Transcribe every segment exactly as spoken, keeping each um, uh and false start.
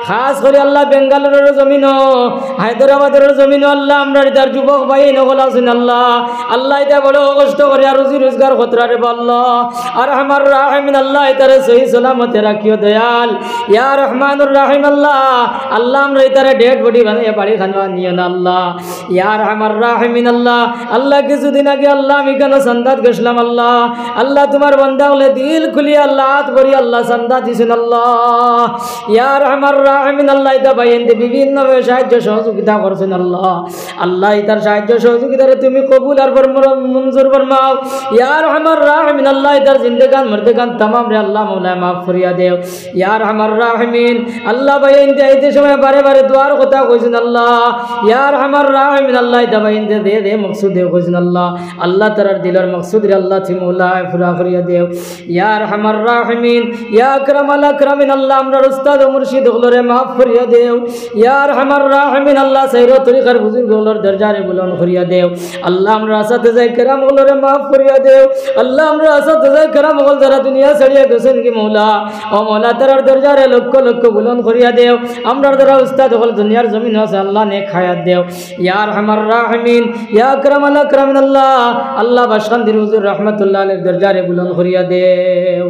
খাছ করি আল্লাহ বেঙ্গালোরর জমিনো, হায়দরাবাদর জমিনো আল্লাহ আমরার ইতার যুবক ভাইয়াইন অকল আছইন আল্লাহ। আল্লাহ ইতা বড় কষ্ট করিয়া রুজি রোজগার কররা রে বা আল্লাহ। আরহামার রাহিমিন আল্লাহ ইতারে সহি সালামতে রাখিও দয়াল। ইয়া রহমানুর রাহিম আল্লাহ, আল্লাহ আমরার ইতারে dead body বানাইয়া বাড়ি খানো আনিও না আল্লাহ। ইয়া আরহামার রাহিমিন আল্লাহ, আল্লাহ কিছুদিন আগে আল্লাহ আমি কেন চান্দাত গেছলাম আল্লাহ। আল্লাহ তুমার বান্দা অকলে দিল খুলি আল্লাহ আত ভরি আল্লাহ চান্দা দিছইন আল্লাহ। ইয়া আরহামার রাহিমিন আল্লাহ ইতা ভাইয়াইন্তে বিভিন্নভাবে সাহায্য সহযোগিতা করছইন আল্লাহ। আল্লাহ ইতার সাহায্য সহযোগিতারে তুমি কবুল আর ফরম-, মঞ্জুর ফরমাও। ইয়া আরহামার রাহিমিন আল্লাহ ইতার জিন্দেগান মর্দেগান তামামরে আল্লাহ মাওলায় মাফ করিয়া দেও। ইয়া আরহামার রাহিমিন আল্লাহ ভাইয়াইন্তে আইতে সময় বারে বারে দোয়ার কথা কইছইন আল্লাহ। ইয়া আরহামার রাহিমিন আল্লাহ ইতা ভাইয়াইন্তে যে যে মকসুদে কইছইন আল্লাহ। আল্লাহ তারার দিলর মকসুদরে আল্লাহ তুমি মাওলায় পুরা করিয়া দেও। ইয়া আরহামার রাহিমিন, ইয়া আকরামাল আকরামিন আল্লাহ আমরার উস্তাদ ও মুর্শিদ অকলরে মাফ করিয়া দেও। ইয়া আরহামার রাহিমিন আল্লাহ সাইর তরিকার বুজুর্গ অকলর দরজারে বুলন্দ করিয়া দেও। আল্লাহ আমরার আসাতেজায়ে কেরাম অকলরে মাফ করিয়া দেও। আল্লাহ আমরার আসাতেজায়ে কেরাম অকল যারা দুনিয়া ছাড়িয়া গেছইন গি মাওলা, ও মাওলা তারার দরজারে লক্ষ লক্ষ বুলন্দ করিয়া দেও। আমরার যারা উস্তাদ অকল দুনিয়ার জমিনো আছে আল্লাহ নেক হায়াত দেও। ইয়া আরহামার রাহিমিন, ইয়া আকরামাল আকরামিন আল্লাহ, আল্লাহ বাসকান্দির হুজুর রহমতুল্লাহ আলাইহির দরজারে বুলন্দ করিয়া দেও।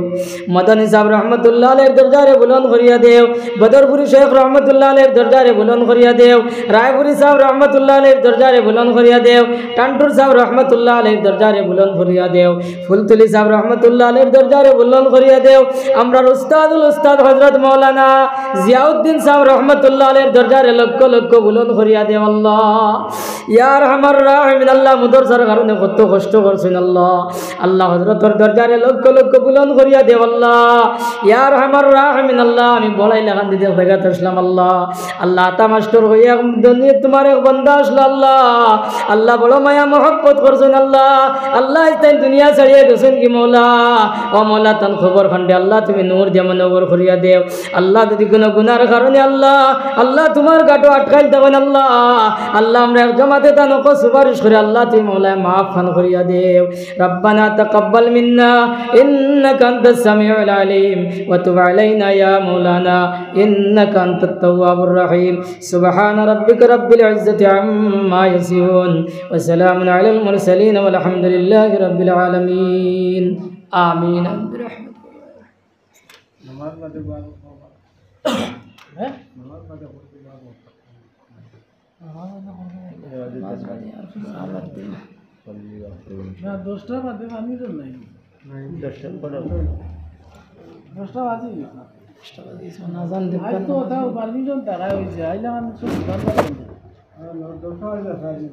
মাদানী সাব রহমতুল্লাহ আলাইহির দরজারে বুলন্দ করিয়া দেও। বদরপুরি শেখ রহমতুল্লাহ আলাইহির দরজারে বুলন্দ করিয়া দেও। রায়পুরি সাব রহমতুল্লাহ আলাইহির দরজারে বুলন্দ করিয়া দেও। টান্টুর সাব রহমতুল্লাহ আলাইহির দরজারে বুলন্দ করিয়া দেও। ফুলতলি সাব রহমতুল্লাহ আলাইহির দরজারে বুলন্দ করিয়া দেও। আমরার উস্তাদুল উস্তাদ হযরত মাওলানা জিয়াউদ্দিন সাব রহমতুল্লাহ আলাইহির দরজারে লক্ষ লক্ষ বুলন্দ করিয়া দেও আল্লাহ। ইয়া আরহামার রাহিমিন আল্লাহ, মাদ্রাসার কারণে কত কষ্ট করছইন আল্লাহ। আল্লাহ হযরতর দরজারে লক্ষ লক্ষ বুলন্দ করিয়া দেও আল্লাহ। ইয়া আরহামার রাহিমিন আল্লাহ, আমি বড়াই লাখান দিতে জাগাত আছলাম আল্লাহ। আল্লাহ আতা মাস্টর অইয়া এক দুনিয়াত তুমার এক বান্দা আছলা আল্লাহ। আল্লাহ বড় মায়া মহব্বত করছইন আল্লাহ। আল্লাহ ইস্তাইন দুনিয়া ছাড়িয়া গেছইন গি মাওলা। ও মাওলা তান কবর খান্ডে আল্লাহ তুমি নূর দিয়া মনোবর করিয়া দেও। আল্লাহ যুদি কুনু গুনার কারণে আল্লাহ, আল্লাহ তুমার গাটো আটকাইল তখন আল্লাহ, আল্লাহ আমরা এক জমাতে তান হকল সুপারিশ করি আল্লাহ তুমি মাওলায় মাফ খান করিয়া দেও। ربنا تقبل منا إنك أنت السميع العليم وتب علينا يا مولانا إنك أنت التواب الرحيم. سبحان ربك رب العزة عما يصفون وسلام على المرسلين والحمد لله رب العالمين. آمين. برحمتك. নামাজ বাদে বারো। হ্যাঁ? নামাজ বাদে বারো। না, দশটার বাদে পারমিশন নাই। দশটা বাজে। দশটা বাজে গেছে। দশটা বাজে গেছে, আজান দিবা। আইজ তো ওটা পারমিশন তারা অইছে, আইলে আমি সব দোকান বন্ধ। হ্যাঁ, দশটা বাজে।